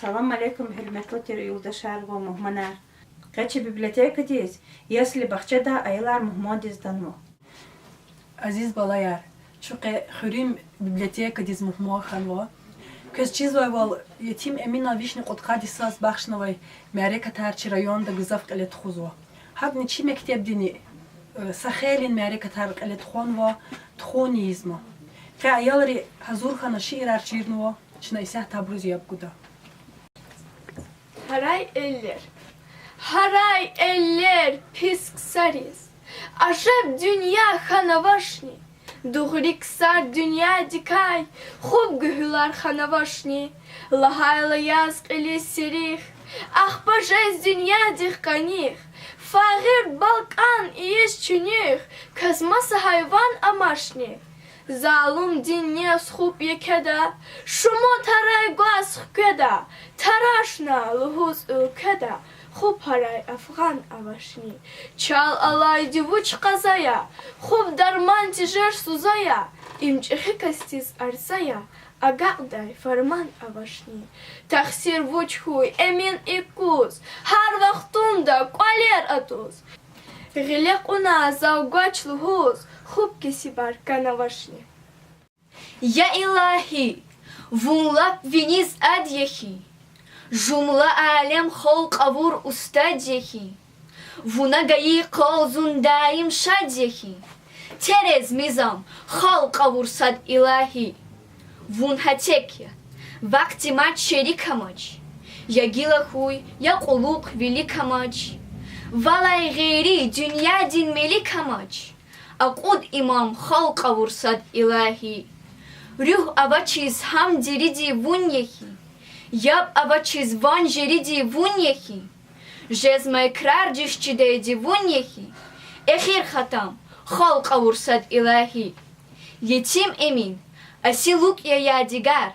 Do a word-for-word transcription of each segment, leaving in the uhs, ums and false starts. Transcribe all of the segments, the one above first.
Салам алейкум, гьуьрметлу тир юлдашар ва мугьманар. Къе чи библиотекадиз ясли-бахчадай аялар мугьмандиз атанва. Азиз балаяр, чун къе хуьруьн библиотекадиз мугьман хьанва. Квез чизвайвал, Етим Эминан вишни кьудкъад йисаз бахшнавай мярекатар чи районда гзаф кьиле тухузва. ГьакӀни чи мектебдини, э, са хейлин мярекатар кьиле тухванва, тухун ийизма. Къе аялри гьазур хьана шиирар чирнава, чна исятда абуруз яб гуда. Гьарай эллер. Гьарай эллер пис ксариз, ажеб дуьнья хьанавачни, дугъри ксар дуьньядикай хуб гуьгьуьлар ханавачни, лагьайла яз кьилиз сирих, ахпа жез дуьньядихъ къаних, фагъир балкӀан ийиз чуьнуьх, квез маса гьайван амачни. Залум дин нефс хупӀ екеда, шумуд гьарай гваз хкведа, тарашна лугьуз уьлкведа, хупӀ гьарай афгъан авачни. Чал алайди вуч къаза я, хупӀ дарман тежер суза я, им чӀехи касдиз арза я, агакьдай фарман авачни. Тахсир вуч хьуй, Эмин, икӀ куз, гьар вахтунда кӀвалер атӀуз, гъиле кьуна зав гвач лугьуз, хупӀ кесибар кӀанавачни. Я илагьи, вун лап виниз ад я хьи, жумла алем халкь авур устад я хьи, вуна гайи къал зун даим шад я хьи, терез миз ам, халкь авур сад илагьи. Вун гьа тек я, вахт-имач шерик амач, я гила хьуй, я кьулухъ вилик амач. Валай гъейри дуьньядин мелик амач, акьуд им ам, халкь авур сад илагьи. Руьгь авачиз гьам дириди вун я хьи, яб авачиз ван жериди вун я хьи, жезмай крар жез чидайди вун я хьи, эхир хатам, халкь авур сад илагьи. Етим Эмин, аси лукӀ я ядигар,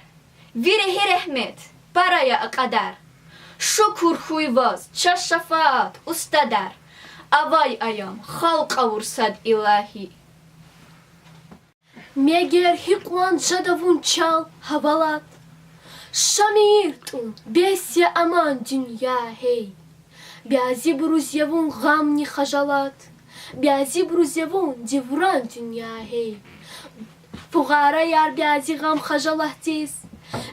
ви регьи регьмет, пара я а кьадар. Шукур хьуй ваз, чаз шафаат, устадар, авай аям, халкь авур сад илагьи. Мегер гьикьван жеда вун чал гьавалат, Шамир тӀун, бес я аман дуьнья, гьей. Бязибуруз я вун гъамни хажалат, бязибуруз я вун девран дуьнья, гьей. Фугъараяр бязи гъам-хажалатдиз,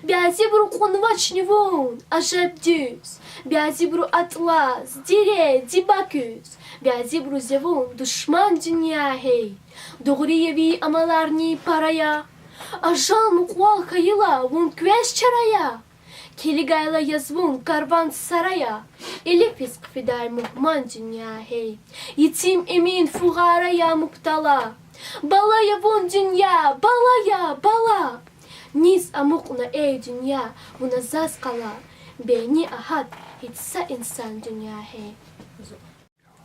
бязибуру кьунвачни вун, ажеб дуьз, бязибуру атӀлаз, дире, диба куьз, бязибуруз я вун душман дуьнья, гьей. Дугъри я ви амаларни пара я, ажал мукьвал хьайила вун квез чара я. Килигайла яз вун карван сара я, илифиз хъфидай мугьман дуьнья, гьей. Етим Эмин фугъара я мубтала, бала я вун дуьнья, бала я, бала. Низ амукьна, эй дуьнья, вуна заз къала, бейни агьат гьич са инсан дуьнья, гьей.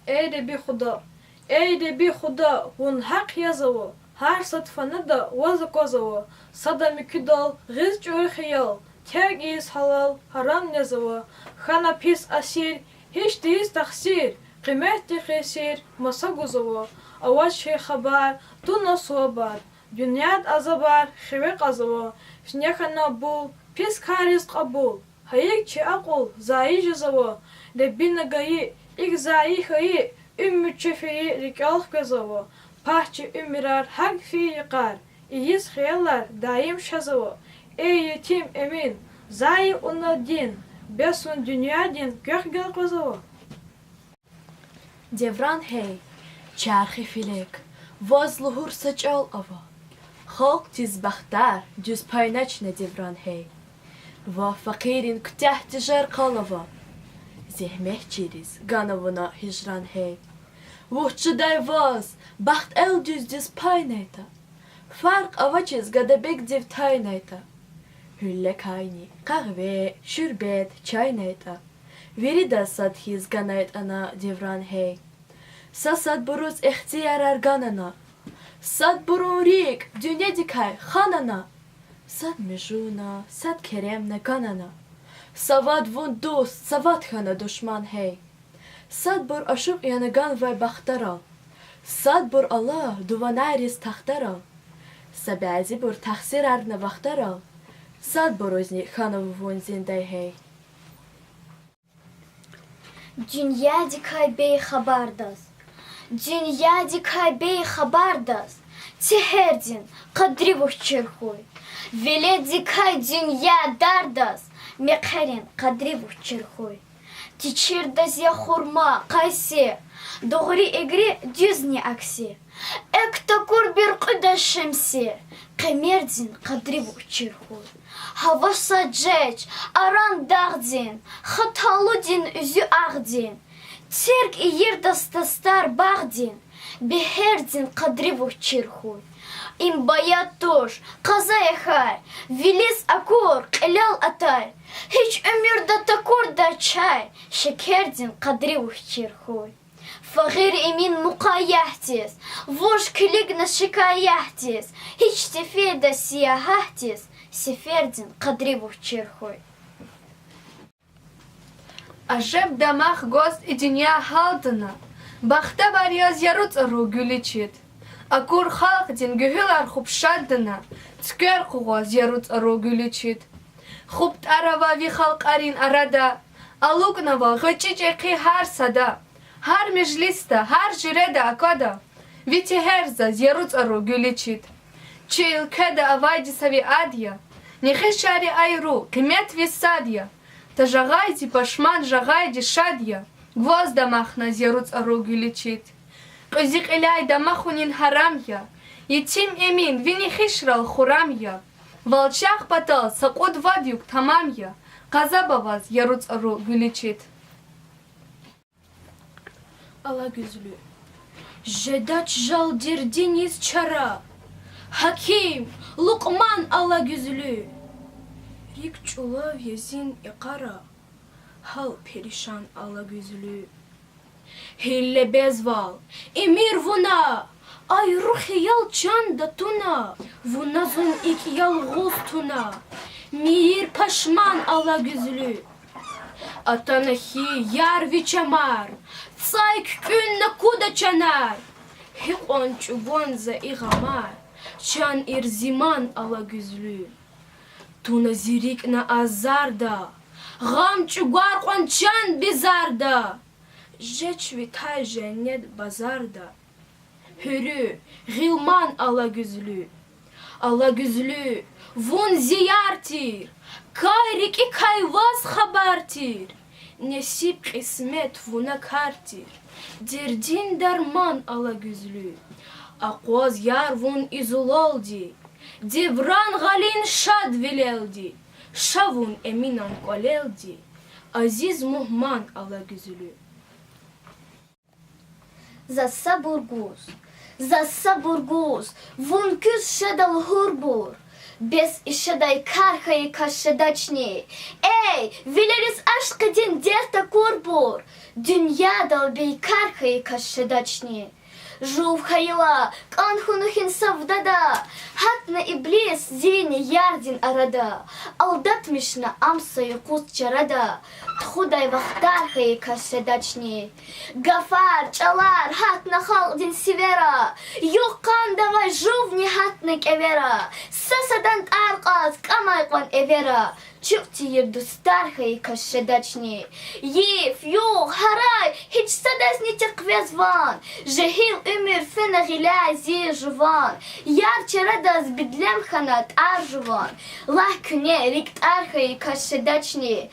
Эй Ребби Худа, эй Ребби Худа, вун гьахъ язава, гьар сад фанада ваз аквазава, сада муькуьдал гъиз чӀуру хиял, терг ийиз гьалал, гьарам незава, хьана пис асир, гьич тийиз тахсир, къиметдихъ есир маса гузава, авач хьи хабар, туна сувабар, дуьньяд азабар хиве кьазава, фине хьана бул, пис кариз кьабул, гьа икӀ чи акьул зайи жезава, Реббина гайи икӀ зайи хьайи, уьмуьрчи фейи рикӀел хквезава, пак чи уьмуьрар гьакӀ фейи йикъар, ийиз хиялар даим шезава. Эй Етим Эмин, зайи уна дин, бес вун дуьньядин квехъ гелкъвезава. Девран гьей, чархи филек, ваз лугьур са чӀал ава. Халкьдиз бахтар дуьз пайначна, Девран гьей. Ва факъиррин куьтягь тежер къал ава. Зегьмет чириз гана вуна гьижран гьей. Вуч жедай ваз, бахт эл дуьздиз пайнайтӀа. Фаркь авачиз гадабегдив тайнайтӀа. Гьуьллакайни къагъве, шуьрбет, чайнайтӀа. Виридаз сад хьиз ганайтӀа на, Девран гьей. Са садбуруз ихтиярар гана на. Садбурун рикӀ дуьньядикай хана на. Сад муьжуьна, сад керемна гана на. Савад вун дуст, савад хьана душман гьей. Садбур ашукь яна ганвай бахтарал. Садбур ала дуванар риз тахтарал. Са бязибур тахсирарна вахтарал. Садбурузни хьанава вун зиндай гьей. Дуьньядикай бейхабардаз, дуьньядикай бейхабардаз, цехердин къадри вуч чир хьуй? Веледдикай дуьнья дардаз, мехъерин къадри вуч чир хьуй? Течирдаз я хурма, къайси, дугъри игри, дуьзни акси. Экв такур буьркьуьдаз шемси, къемердин къадри вуч чир хьуй? Гьава сад жеч, аран дагъдин, хаталудин уьзуьагъдин, терг ийирдаз тастар багъдин, бегьердин къадри вуч чир хьуй? Им баяд туш, къаза я хьай, вилиз акур кьилел атай, гьич уьмуьрда такурдай чай, шекердин къадри вуч чир хьуй? Фагъир Эмин мукъаягьдиз, вуж килигна шикаягьдиз, гьич тефейда сиягьатдиз, сефердин къадри вуч чир хьуй? Ажеб дамах гваз и дуьнья гьалдана, бахтавар яз яру цӀару гуьлуьчид. Акур халкьдин гуьгьуьлар хуб шаддана, цуьквер къугъваз яру цӀару гуьлуьчид. Хуб тӀар ава ви халкьарин арада, алукӀнава гъвечӀи-чӀехи гьар сада, гьар межлисда, гьар жуьреда аквада, ви тегьер заз яру цӀару гуьлуьчид. Чи уьлкведа авайди са ви ад я, нехишари айру, къимет ви сад я. Тажагъайди пашман, жагъайди шад я, гваз дамахна яру цӀару гуьлуьчид. Кьуьзуь кьиляй дамахунин гьарам я, Етим Эмин ви нехишрал хурам я. Вал чахъ патал са кьуд-вад юк тамам я, къаза баваз яру цӀару гуьлуьчид. Алагуьзлуь. Жедач жал дердиниз чара, гьаким, Лукьман Алагуьзлуь. РикӀ чӀулав я зин икьара, гьал перишан Алагуьзлуь. Гьилле безвал, эмир вуна, айру хиял чанда туна, вуна зун икӀ ялгъуз туна, мийир пашман Алагуьзлуь. Атана хьи яр ви чамар, цӀай куькӀуьнна куда чанар, гьикьван чӀугван за и гъамар, чан ирзиман Алагуьзлуь. Туна зи рикӀ на азарда, гъам чӀугвар кьван чан бизарда, жеч ви тай женнет базарда. Гьуьруь, гъилман Алагуьзлуь. Алагуьзлуь, вун зи яр тир, кай рикӀикай ваз хабар тир, несиб-кьисмет вуна кар тир, дердин дарман Алагуьзлуь. Акъваз яр вун и зулалди, девран гъалин шад вилелди, ша вун Эминан кӀвалелди, азиз мугьман Алагуьзлуь. За сабур гуз, за сабур гуз, вун куьз шеда лугьурбур, бес и шедай кар хьайи кас жедачни? Эй, вилериз ашкъидин дерт акурбур, дуьньядал бейкар хьайи кас жедачни? Жув хьайила кӀан хьунухь и савдада, гьатна иблис зини ярдин арада, алдатмишна ам са юкъуз чарада, тухудай вахтар хьайи кас жедачни? Гафар, чӀалар гьатна халкьдин сивера, югъ-къандавай жувни гьатна кӀевера, са-садан тӀвар кьаз кӀамай кьван эвера, чуьк тийир дустар хьайи кас жедачни? Йиф, югъ, гьарай, гьич садазни тек къвез ван, жегьил уьмуьр фена гъиляй зи жуван, яр чарадаз бедлем хьана тӀвар жуван, лагь, куьне рикӀ тӀар хьайи кас жедачни?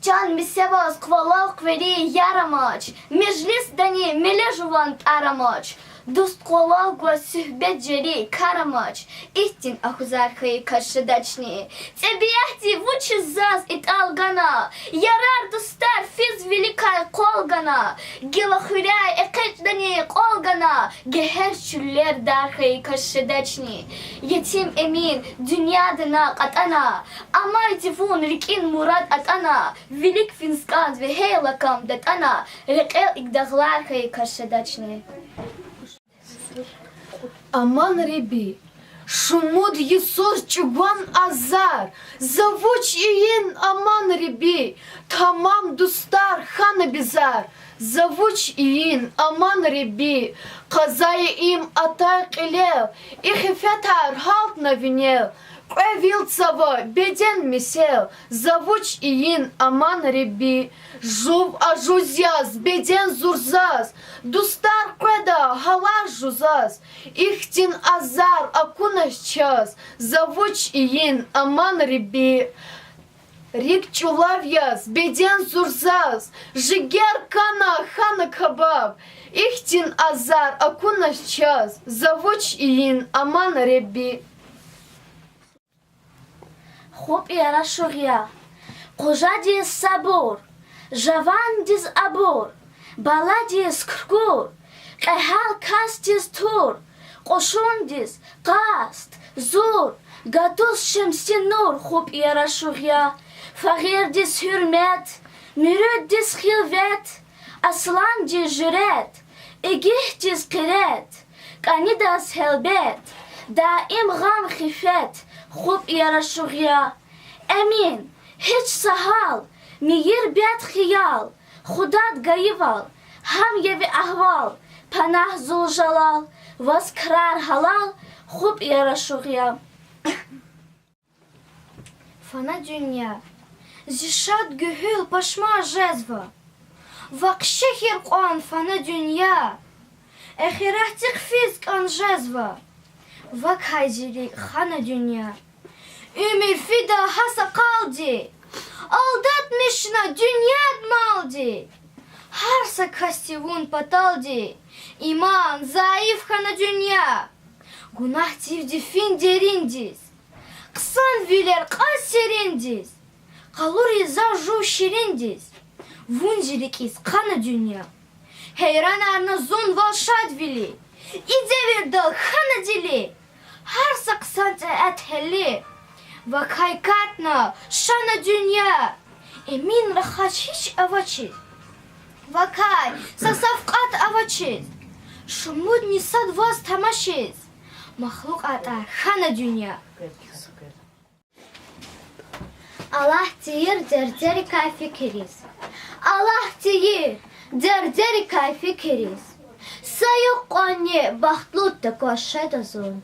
Чан мисеваз къвалав хъвери яр амач, межлисдани меле жуван тӀвар амач, дуст къвалав гваз суьгьбет жери кар амач, ихьтин агьузар хьайи кас жедачни? ТӀебиатди вучиз заз итӀал гана, ярар-дустар физ виликай къвал гана, гила хуьряй экъечӀдани кьвал гана, гегьенш чуьллер дар хьайи кас жедачни? Етим Эмин дуьньядина кьатӀана, амайди вун рикӀин мурад атӀана, вилик фин скӀан вегьей лакам датӀана, рекьел икӀ дагълар хьайи кас жедачни? Аман Реби, шумуд йисуз чӀугван азар, за вуч ийин, аман Реби, тамам дустар хьана бизар, за вуч ийин, аман Реби, къаза я им атай кьилел, и хифетар гьалтна винел, Кьве вил цава беден месел, за вуч ийин, аман Ребби. Жув ажуз яз, беден зурзаз, дустар къведа, гьалар жузаз. Ихьтин азар акунач чаз, за вуч ийин, аман Ребби. РикӀ чӀулав яз, беден зурзаз, жигер кана, хьана кабаб. Ихьтин азар акунач чаз, за вуч ийин, аман Ребби. Хупӏ ярашугъ я. Къужадиз сабур, жавандиз абур, баладиз куркур, кьегьал касдиз тур, кьушундиз къаст, зур, гатуз шемсин нур. Хупӏ ярашугъ я. Фагъирдиз гьуьрмет, муьруьддиз хилвет, асландиз жуьрет, игитдиз къирет, кӏанидаз гьелбет, даим гъам-хифет. Хупӏ ярашугъ я. Эмин, гьич са гьал, мийир бед хиял, Худад гайивал, гьам я ви агьвал, панагь зул-жалал, ваз крар гьалал. Хупӏ ярашугъ я. Фана дуьнья. Зи шад гуьгьуьл пашман жезва. Вахъ шехьер кьван фана дуьнья, эхиратдихъ физ кӏан жезва. Вакай зи рикӏ хана дуьнья, уьмуьр фида гьа са къалди, алдатмишна дуьньяд малди. Гьар са касди вун паталди иман зайиф хьана дуьнья. Гунагьдивди фин дериндиз, хъсанвилер кьаз сериндиз, къалуриз зав жув шириндиз, вун зи рикӏиз хъана дуьнья. Гьейранарна зун вал шадвили, и девирдал хьана дили, гьар са хъсан цӏе этхели, вакай катна шана дуьнья. Эмин рахач гьич авачиз, вакай са савкьват авачиз, шумудни сад ваз тамашиз, махлукьатар хьана дуьнья. Аллагь тийир дердерикай фикириз. Аллагь тийир дердерикай фикириз. Са югъ кьванни бахтлуд такваз шеда зун.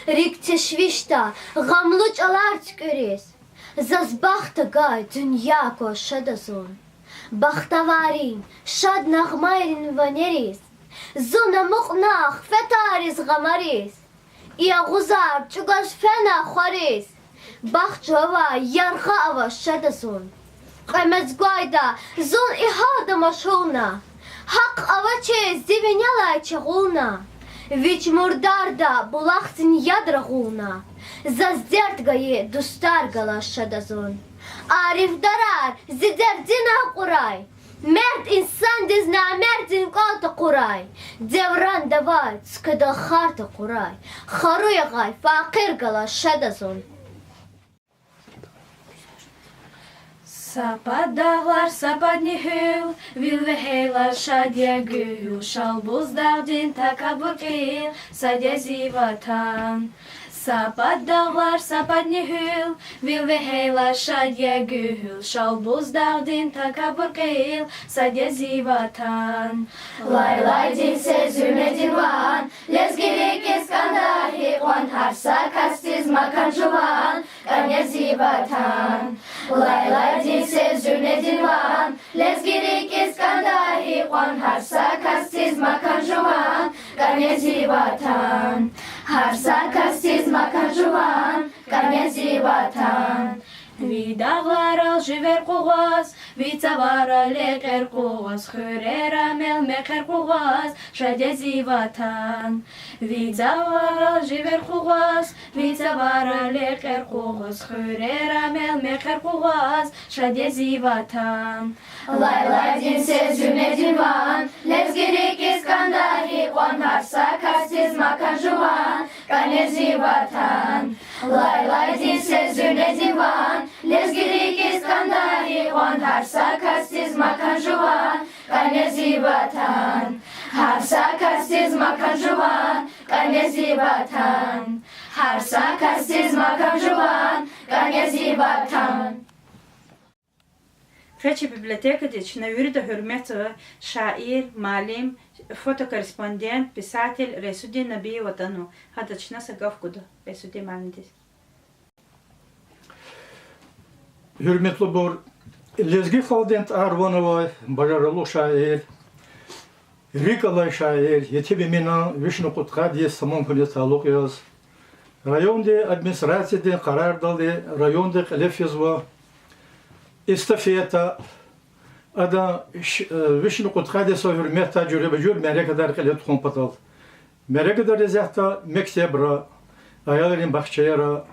РикӀ тешвишда, гъамлу чӀалар туькӀуьриз, заз бахт агай дуьнья акваз шеда зун. Бахтаваррин шад нагъмайрин ванериз зун амукьна хъфетариз, гъамариз. И агъузар чӀугваз фена хвариз, бахт жувавай яргъа аваз шеда зун. Кьве мез гвайда зун и гьалда машгъулна, гьахъ авачиз зи винелай чагъулна, вич мурдарда булахдин яд рагъулна, заз дерт гайи дустар галаз шеда зун. Арифдарар зи дердинай кьурай, мерд инсандиз намердин кӀвал такурай, девранда авай цуькведал хар такурай, хару ягъай факъир галаз шеда зун. Са пад дагълар, са падни гьуьл, вил вегьейла шад я гуьгьуьл, Шалбуз дагъдин такабур кьил, сад я зи ватан. Са пад дагълар, са падни гьуьл, вил вегьейла шад я гуьгьуьл, Шалбуз дагъдин такабур кьил, сад я зи ватан. Лайлайдин сес, зуьрнедин ван, лезги рикӀиз кӀанда гьикьван, гьар са касдиз макан жуван, кӀан я зи ватан. Лайлайдин сес, зуьрнедин ван, лезги рикӀиз кӀанда гьикьван, гьар са касдиз макан жуван, кӀан я зи ватан. Гьар са касдиз макан жуван, кӀан я зи ватан. Ви дагъларал живер къугъваз, ви цаварал лекьер къугъваз, хуьрера мел мехъер къугъваз, шад я зи ватан. Ви цаварал живер къугъваз, ви цаварал лекьер къугъваз, хуьрера мел мехъер къугъваз, шад я зи ватан. Лайлайдин сес, зуьрнедин ван, лезги рикӀиз кӀанда гьикьван, гьар са касдиз макан жуван, кӀан я зи ватан. Лайлайдин сес, зуьрнедин ван, лезги рикӀиз кӀанда гьикьван, гьар са касдиз макан жуван, кӀан я зи ватан. Гьар са касдиз макан жуван, кӀан я зи ватан. Гьар са касдиз макан жуван, кӀан я зи ватан. Къе чи библиотекадиз чна вирида гьуьрметзава шаир, муаллим, фотокорреспондент, писатель Райсудин Набиев атанва. Гьада чна са гаф гуда Райсудин муаллимдиз. Гьуьрметлубур, лезги халкьдин тӀвар-ван авай бажарагълу шаир, рикӀ алай шаир Етим Эминан вишни кьудкъад йис тамам хьуниз талукь яз, райондин администрациядин къарардалди районда кьиле физва эстафета, адан ш-, э, вишни кьудкъад йиса гьуьрметдай жуьреба-жуьре мярекатар кьиле тухун патал. Мярекатар исятда мектебра, аялрин бахчаяра,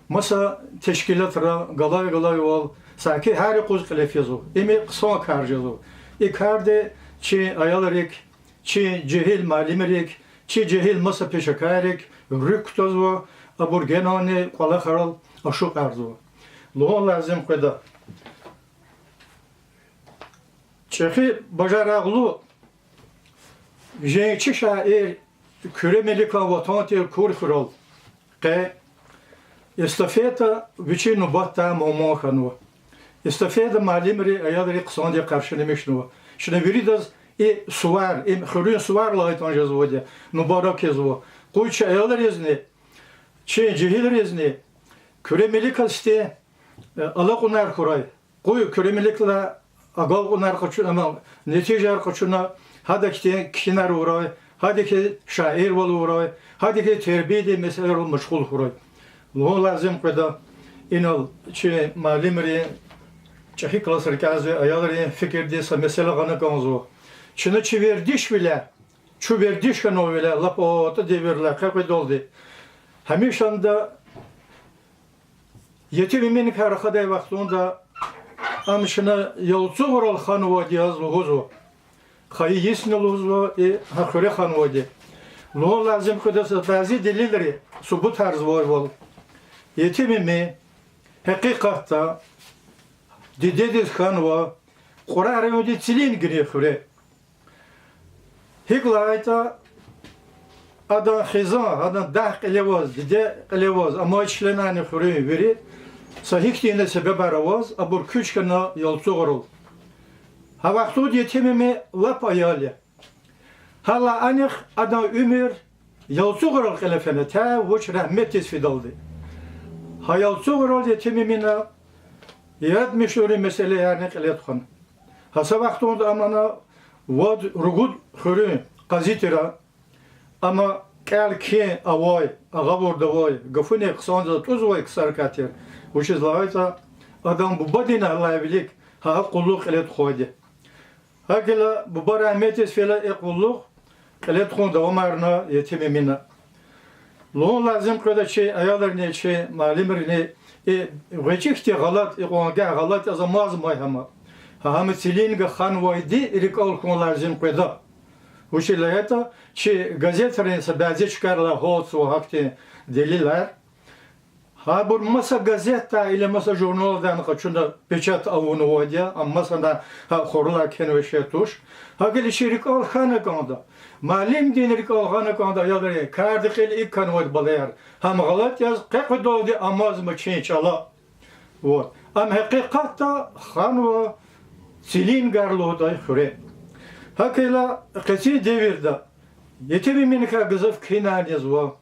маса тешкилатра галай-галайвал, саки гьар юкъуз кьиле физва. Им хъсан кар жезва. И карди чи аялрик, чи жегьил муаллимрик, чи жегьил маса пешекаррик руьгь кутазва, абур генани кӀвалахрал ашукьарзава. Лугьун лазим къведа, чӀехи бажарагълу женгчи шаир Куьре Меликан ватан тир Кур хуьрал къе эстафета вичин нубатда мугьман хьанва. Эстафета муаллимри, аялри хъсанди къаршиламишнава. Чна виридаз и сувар, им хуьруьн сувар лагьайтӀан жезвайди, мубарак ийизва. Къуй чи аялризни, чи жегьилризни Куьре Меликаз сифте, э, алакьунар хьурай. Къуй Куьре Меликалай агалкьунар къачуна, нетижаяр къачуна, гьадахьтин кхьинар авурай, гьадахьтин шаирвал авурай, гьадахьтин тербиядин месэлайрал машгъул хьурай. Лугьун лазим къведа, инал чи муаллимрин, чӀехи классра кӀелзавай аялрин фикирдиз са месэла гъана кӀанзава. Чна чи вердишвиляй, чун вердиш хьанвайвиляй лап атӀа девирлай къекъведалди, гьамишанда Етим Эминикай рахадай вахтунда ам чна Ялцугърал ханвайди яз лугьузва. Хайи йисни лугьузва, и гьа хуьре ханвайди. Лугьун лазим къведа, са бязи делилри субутарзавайвал, Етим Эми гьакъикъатда дидедиз хьанва Кьурагь райондин Цилингрин хуьре. ГьикӀ лагьайтӀа, адан хизан, адан дагъ кьиле аваз, диде кьиле аваз амай членарни хуьруьн вири са гьихьтинни себебар аваз, абур куьч хьана Ялцугърал. Гьа вахтунда Етим Эми лап аял я. Гьалай анихъ адан уьмуьр Ялцугърал кьиле фена, тя вуч рагьметдиз фидалди. Гьа Ялцугърал Етим Эмина яратмишунрин месэлаярни кьиле тухвана. Гьа са вахтунда ам ана вад-ругуд хуьруьн къази тира, амма кӀел-кхьин авай, агъавурда авай, гафуни хъсандиз атӀузвай ксарикай тир, вучиз лагьайтӀа адан бубадин гьалай вилик гьа къуллугъ кьиле тухвайди. ГьакӀ хьайила буба рагьметдиз фейила и къуллугъ кьиле тухун давамарна Етим Эмина. Лугьун лазим къведа, чи аялрини, чи муаллимрини и гъвечӀи хьтин гъалатӀ, икьван агакь гъалатӀ яз амазмай гьам. Гьа гьам Цилинга ханвайди рикӀел хьун лазим къведа. Вучиз лагьайтӀа чи газетрин са бязи чкайрилай гьалтзава гьахьтин делилар. Гьабур маса газетдай или маса журналдай къачуна печать авунвайди я, амма масана гьа хуралай кхьенвай шей туш. ГьакӀ хьайила чи рикӀел хьана кӀанда, муаллимдин рикӀел хьана кӀанда, аялри, кардин кьил икӀ хьанвайди, балаяр, гьам гъалатӀ яз къекъведалди амазма чи чӀала. Вот. Ам гьакъикъатда ханва Цилингар лугьудай хуьре. ГьакӀ хьайила къенин девирда Етим Эминикай гзаф кхьинарни жезва,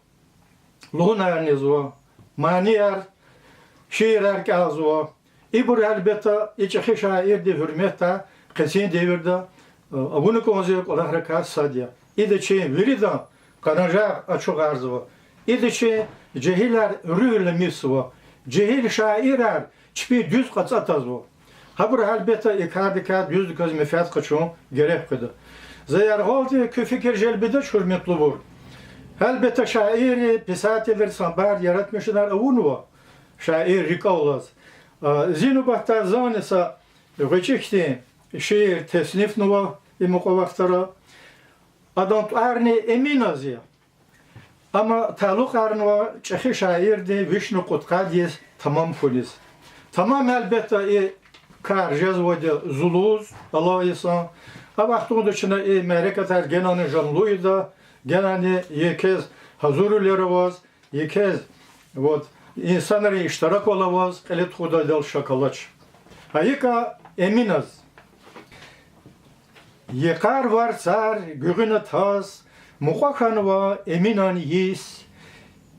лугьунарни жезва, манияр, шиирар кӀелзава. Ибур, гьелбетда, и чӀехи шаирдин гьуьрметдай къенин девирда, э, авуна кӀанзавай кӀвалахрикай сад я. Ида чи виридан къанажагъ ачухарзава. Ида чи жегьилар руьгь ламисзава. Жегьил шаирар чпин дуьз кьацӀа тазва. Гьабур, гьелбетда, и кардикай дуьздаказ менфят къачун герек къведа. За яргъалди куь фикир желбидач, гьуьрметлубур. Гьелбетда, шаирри, писателри, самбар яратмишунар авунва шаир рикӀел алаз. А, зи нубатда зани са гъвечӀи хьтин шиир теснифнава и мукьва вахтара. Адан тӀварни Эминаз я. Амма талукьарнава чӀехи шаирдин вишни кьудкъад йис тамам хьуниз. Тамам, гьелбетда, и кар жезвайди зулуз, алай йисан. А вахтунда чна и мярекатар генани жамлу ийида, генани екез гьазурвилер аваз, екез, вот, инсанрин иштираквал аваз кьиле тухудайдал шак алач. Гьа икӀа Эминаз. Йикъар варцар гуьгъуьна таз, мукьва хьанва Эминан йис.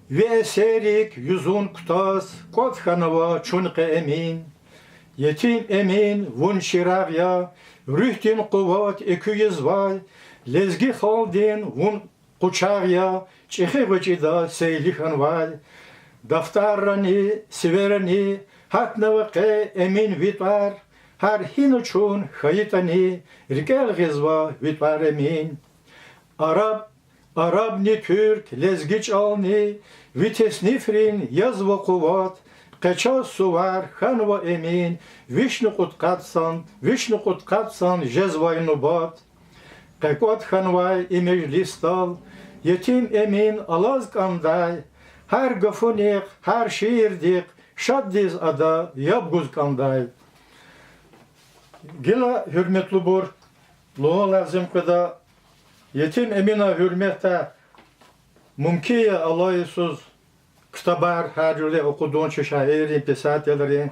Ви эсеррик юзун кутаз, кӀватӀ хьанва чун къе Эмин. Етим Эмин, вун чирагъ я, руьгьдин къуват экуь ийизвай, лезги халкьдин вун къучагъ я, чӀехи гъвечӀида сейли хьанвай. Дафтаррани, сиверани гьатнава къе, Эмин, ви тӀвар, гьар гьина чун хьайитӀани, рикӀел гъизва ви тӀвар, Эмин. Араб, арабни туьрк, лезги чӀални ви теснифрин язва къуват, къе чаз сувар хьанва, Эмин, вишни кьудкъад сан, вишни кьудкъад сан жезвай нубат. Къе кӀватӀ хьанвай и межлисдал Етим Эмин алаз кӀандай, гьар гафунихъ, гьар шиирдихъ шаддиз ада яб гуз кӀандай. Гила, гьуьрметлубур, лугьун лазим къведа, Етим Эмина гьуьрметдай мумкин я алай йисуз ктабар гьар жуьре акъудун чи шаиррин, писателрин.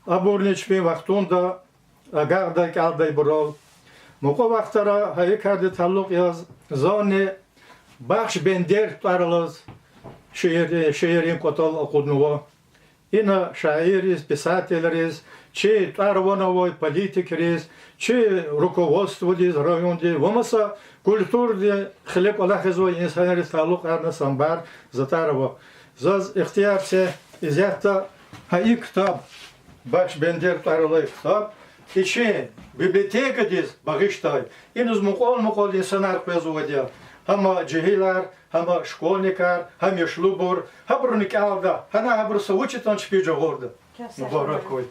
Абурни чпин вахтунда агакьдай, кӀелдайбурал. Мукьва вахтара гьа и кардиз талукь яз зани Бахш Бендер тӀвар алаз шиир, шииррин кӀватӀал акъуднава. Ина шаирриз, писателриз, чи тӀвар-ван авай политикриз, чи руководстводиз райондин ва маса культурадин хиле кӀвалахизвай инсанриз талукьарна са бязи затӀар ава. Заз ихтияр це, исятда гьа и ктаб, Бахш Бендер тӀвар алай ктаб, и чи библиотекадиз багъишдай. Иниз мукьвал-мукьвал инсанар къвезвайди я. Гьам жегьилар, гьам школьникар, гьам яшлубур, гьабуруни кӀелда, гьана гьабуру са вуч ятӀани чпиз жагъурда. Мубарак хьуй.